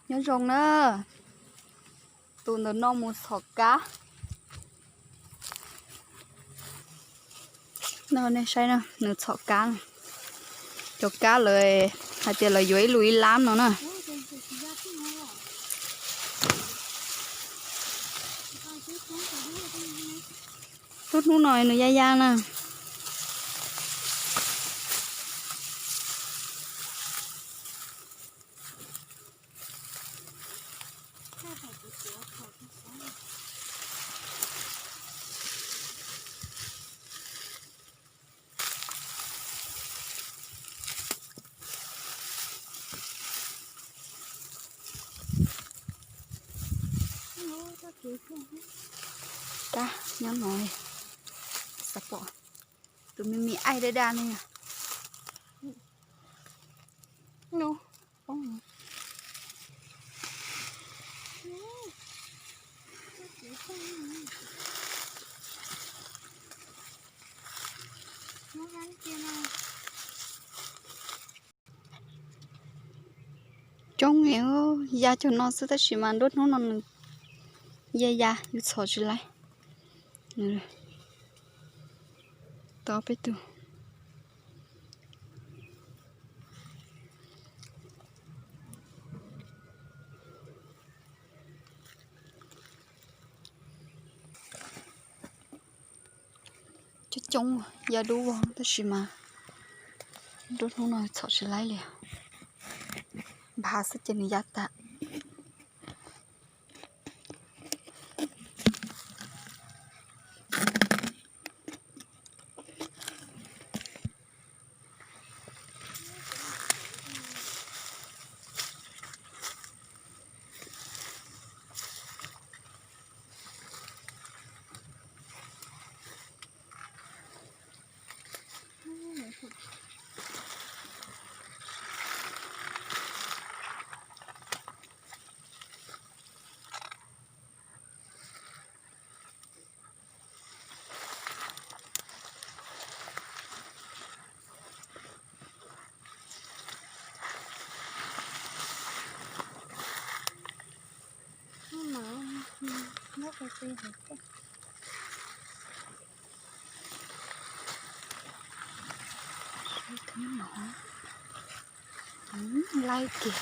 Nyob zoo na, tus ntawm no mus txhom kab. No nej saib na, nws txhom kab na. Cov kab lawv hais tias lawv yuav ib lub ib lab no na. Lub hnub no nws ya ya na. Kab nyob no, xav pom tus me me aib daj daj ne. Coob, ya cov no xwb tab sis mas nruab hnub no nws ya ya yus txhom tsis laib. Tau peb tug. Coob coob, ya dub vog tab sis mas nruab hnub no txhom tsis laib li. Nphav xwb ces nws ya tas. Laib kiag.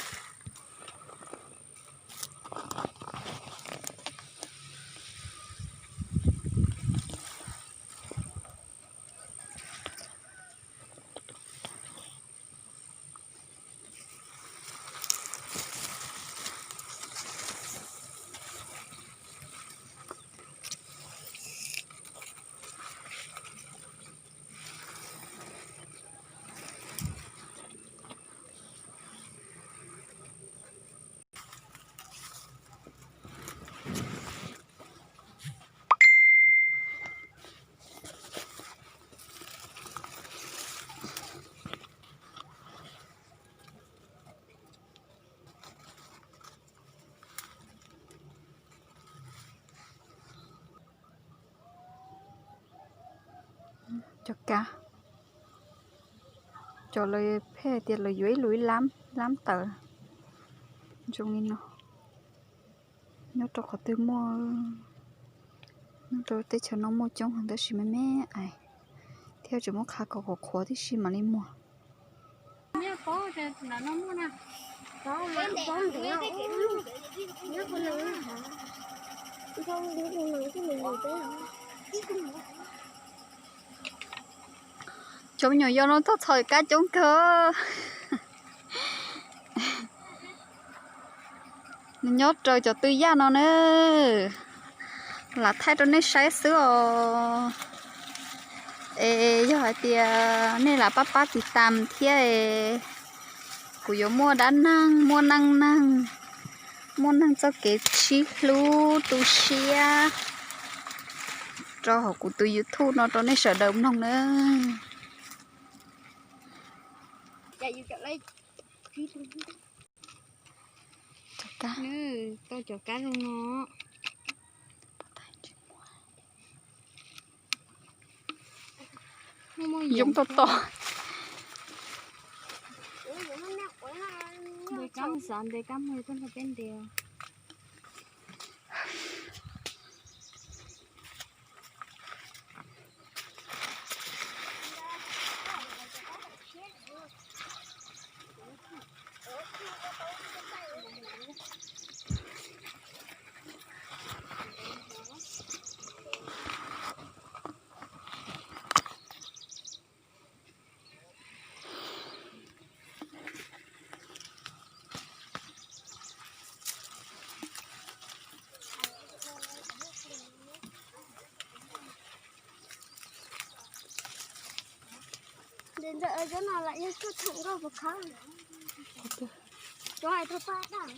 Cov kab, cov lawv pheej hais tias lawv yuav ib lub ib lab, lab tawm zoo li no. Nyob rau qhov twg muaj, nyob rau teb chaws no muaj coob heev tab sis me me ais, thiab tseem muab qhav kom qhuav qhuav tib si mam li muag. Cov me nyuam yaus no tuaj txhom kab coob kawg. Nws nyob raws cov tw yaj no na, lam thaij rau nej saib xwb os. Es yog hais tias nej lam pab pab tiv tam thiab es kuv yuav muaj dab neeg, muaj neej neeg, muaj neeg txoj kev sib hlub tu siab rau hauv kuv tus YouTube no rau nej sawv daws mloog na. Tau cov kab zoo no. Yoob toj toj. Kab mus xav ntes kab mus tuaj nrog peb ntes. Ntawm ntawm cov no lam yog tuaj thaum nkauj puas khov. Cov hais rau pab daj.